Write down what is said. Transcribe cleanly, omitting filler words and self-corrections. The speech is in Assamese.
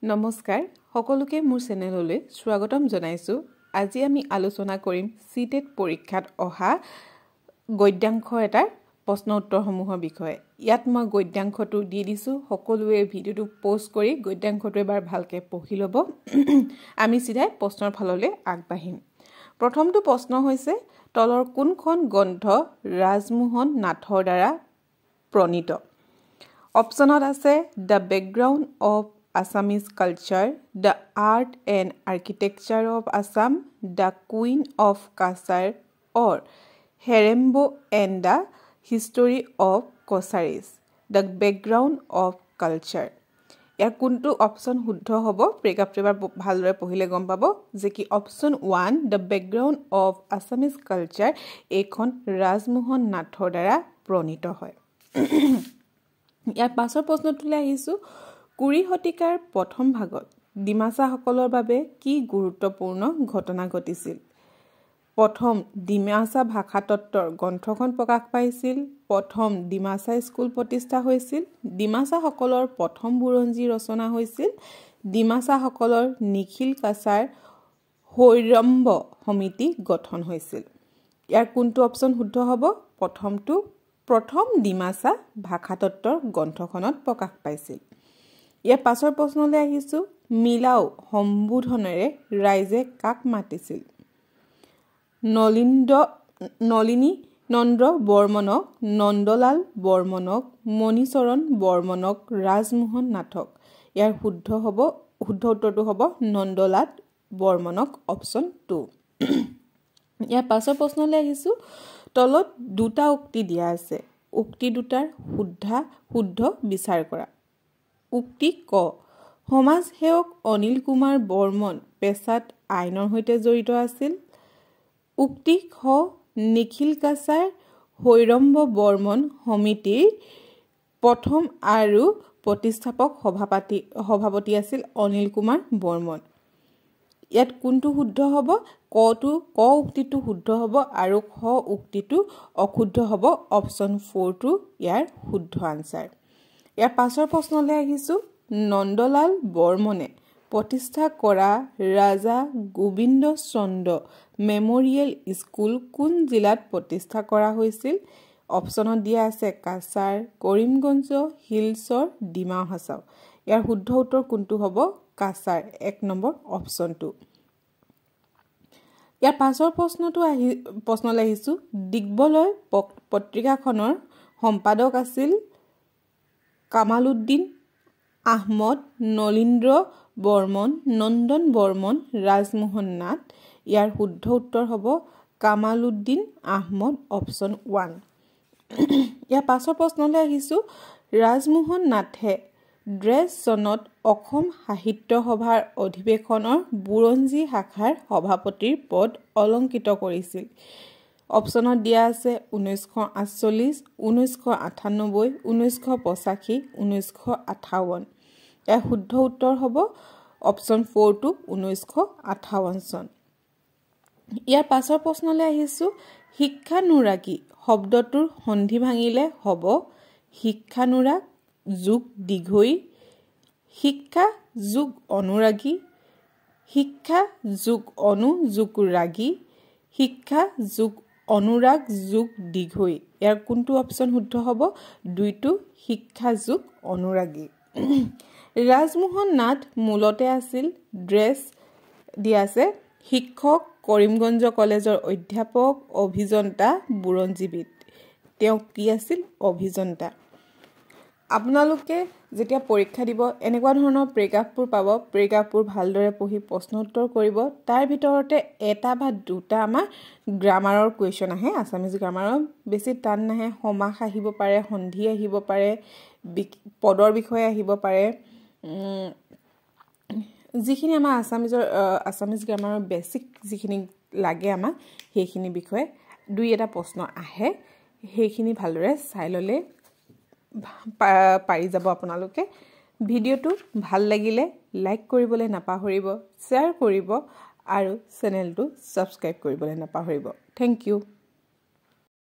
নমস্কাৰ, সকলোকে মোৰ চেনেললৈ স্বাগতম জনাইছোঁ। আজি আমি আলোচনা কৰিম চি টেট পৰীক্ষাত অহা গদ্যাংশ এটাৰ প্ৰশ্ন উত্তৰসমূহৰ বিষয়ে। ইয়াত মই গদ্যাংশটো দি দিছোঁ, সকলোৱে ভিডিঅ'টো প'ষ্ট কৰি গদ্যাংশটো এবাৰ ভালকৈ পঢ়ি ল'ব। আমি চিধাই প্ৰশ্নৰ ফাললৈ আগবাঢ়িম। প্ৰথমটো প্ৰশ্ন হৈছে, তলৰ কোনখন গ্ৰন্থ ৰাজমোহন নাথৰ দ্বাৰা প্ৰণীত? অপশ্যনত আছে the background of Assamese culture, the art and architecture of Assam, the queen of Cachar or Herembo and the history of Kacharis, the background of culture. ইয়াৰ কোনটো অপশ্যন শুদ্ধ হ'ব? ব্ৰেকআপটো এবাৰ ভালদৰে পঢ়িলে গম পাব যে কি option 1 the background of Assamese culture, এইখন ৰাজমোহন নাথৰ দ্বাৰা প্ৰণীত হয়। ইয়াৰ পাছৰ প্ৰশ্নটোলৈ আহিছোঁ, 20 শতিকাৰ প্ৰথম ভাগত ডিমাচাসকলৰ বাবে কি গুৰুত্বপূৰ্ণ ঘটনা ঘটিছিল? প্ৰথম ডিমাচা ভাষাতত্ত্বৰ গ্ৰন্থখন প্ৰকাশ পাইছিল, প্ৰথম ডিমাচা স্কুল প্ৰতিষ্ঠা হৈছিল, ডিমাচাসকলৰ প্ৰথম বুৰঞ্জী ৰচনা হৈছিল, ডিমাচাসকলৰ নিখিল কাছাৰ হৈৰম্ব সমিতি গঠন হৈছিল। ইয়াৰ কোনটো অপশ্যন শুদ্ধ হ'ব? প্ৰথমটো, প্ৰথম ডিমাচা ভাষাতত্ত্বৰ গ্ৰন্থখনত প্ৰকাশ পাইছিল। ইয়াৰ পাছৰ প্ৰশ্নলৈ আহিছোঁ, মিলাও সম্বোধনেৰে ৰাইজে কাক মাতিছিল? নলিনী নন্দ বৰ্মনক, নন্দলাল বৰ্মনক, মণিচৰণ বৰ্মনক, ৰাজমোহন নাথক। ইয়াৰ শুদ্ধ উত্তৰটো হ'ব নন্দলাল বৰ্মনক, অপশ্যন 2। ইয়াৰ পাছৰ প্ৰশ্নলৈ আহিছোঁ, তলত দুটা উক্তি দিয়া আছে, উক্তি দুটাৰ শুদ্ধ বিচাৰ কৰা। উক্তি ক, সমাজসেৱক অনিল কুমাৰ বৰ্মন পেছাত আইনৰ সৈতে জড়িত আছিল। উক্তি খ, নিখিল কাছাৰ হৈৰম্ব বৰ্মন সমিতিৰ প্ৰথম আৰু প্ৰতিষ্ঠাপক সভাপতি আছিল অনিল কুমাৰ বৰ্মন। ইয়াত কোনটো শুদ্ধ হ'ব? ক উক্তিটো শুদ্ধ হ'ব আৰু খ উক্তিটো অশুদ্ধ হ'ব, অপশ্যন 4টো ইয়াৰ শুদ্ধ আনচাৰ। ইয়াৰ পাছৰ প্ৰশ্নলৈ আহিছোঁ, নন্দলাল বৰ্মনে প্ৰতিষ্ঠা কৰা ৰাজা গোবিন্দ চন্দ্ৰ মেম'ৰিয়েল স্কুল কোন জিলাত প্ৰতিষ্ঠা কৰা হৈছিল? অপশ্যনত দিয়া আছে কাছাৰ, কৰিমগঞ্জ, শিলচৰ, ডিমা হাছাও। ইয়াৰ শুদ্ধ উত্তৰ কোনটো হ'ব? কাছাৰ, 1 নম্বৰ অপশ্যনটো। ইয়াৰ পাছৰ প্ৰশ্নলৈ আহিছোঁ, দিগ্বলয় পত্ৰিকাখনৰ সম্পাদক আছিল কামালুদ্দিন আহমদ, নলীন্দ্ৰ বৰ্মন, নন্দন বৰ্মন, ৰাজমোহন নাথ। ইয়াৰ শুদ্ধ উত্তৰ হ'ব কামালুদ্দিন আহমদ, অপশ্যন 1। ইয়াৰ পাছৰ প্ৰশ্নলৈ আহিছোঁ, ৰাজমোহন নাথে ড্ৰেছ চনত অসম সাহিত্য সভাৰ অধিৱেশনৰ বুৰঞ্জী শাখাৰ সভাপতিৰ পদ অলংকৃত কৰিছিল। অপশ্যনত দিয়া আছে 1948, 1998, 1985, 1958। ইয়াৰ শুদ্ধ উত্তৰ হ'ব অপশ্যন 4টো 1958 চন। ইয়াৰ পাছৰ প্ৰশ্নলৈ আহিছোঁ, শিক্ষানুৰাগী শব্দটোৰ সন্ধি ভাঙিলে হ'ব শিক্ষানুৰাগ যোগ দীঘৈ, শিক্ষা যোগ অনুৰাগী, শিক্ষা যোগ অনু যোগ ৰাগী, শিক্ষা যোগ অনুৰাগ যোগ দীঘৈ। ইয়াৰ কোনটো অপশ্যন শুদ্ধ হ'ব? দুইটো, শিক্ষা যোগ অনুৰাগী। ৰাজমোহন নাথ মূলতে আছিল ড্ৰেছ দিয়া আছে শিক্ষক, কৰিমগঞ্জ কলেজৰ অধ্যাপক, অভিযন্তা, বুৰঞ্জীবিদ। তেওঁ কি আছিল? অভিযন্তা। আপোনালোকে যেতিয়া পৰীক্ষা দিব এনেকুৱা ধৰণৰ পেৰাগ্ৰাফবোৰ পাব, পেৰাগ্ৰাফবোৰ ভালদৰে পঢ়ি প্ৰশ্ন উত্তৰ কৰিব। তাৰ ভিতৰতে এটা বা দুটা আমাৰ গ্ৰামাৰৰ কুৱেশ্যন আহে, আছামিজ গ্ৰামাৰৰ, বেছি টান নাহে। সমাস আহিব পাৰে, সন্ধি আহিব পাৰে, পদৰ বিষয়ে আহিব পাৰে, যিখিনি আমাৰ আছামিজ গ্ৰামাৰৰ বেছিক যিখিনি লাগে আমাক সেইখিনি বিষয়ে দুই এটা প্ৰশ্ন আহে, সেইখিনি ভালদৰে চাই ল'লে পাৰি যাব আপোনালোকে। ভিডিঅ'টো ভাল লাগিলে লাইক কৰিবলৈ নাপাহৰিব, শ্বেয়াৰ কৰিব আৰু চেনেলটো ছাবস্ক্ৰাইব কৰিবলৈ নাপাহৰিব। Thank you.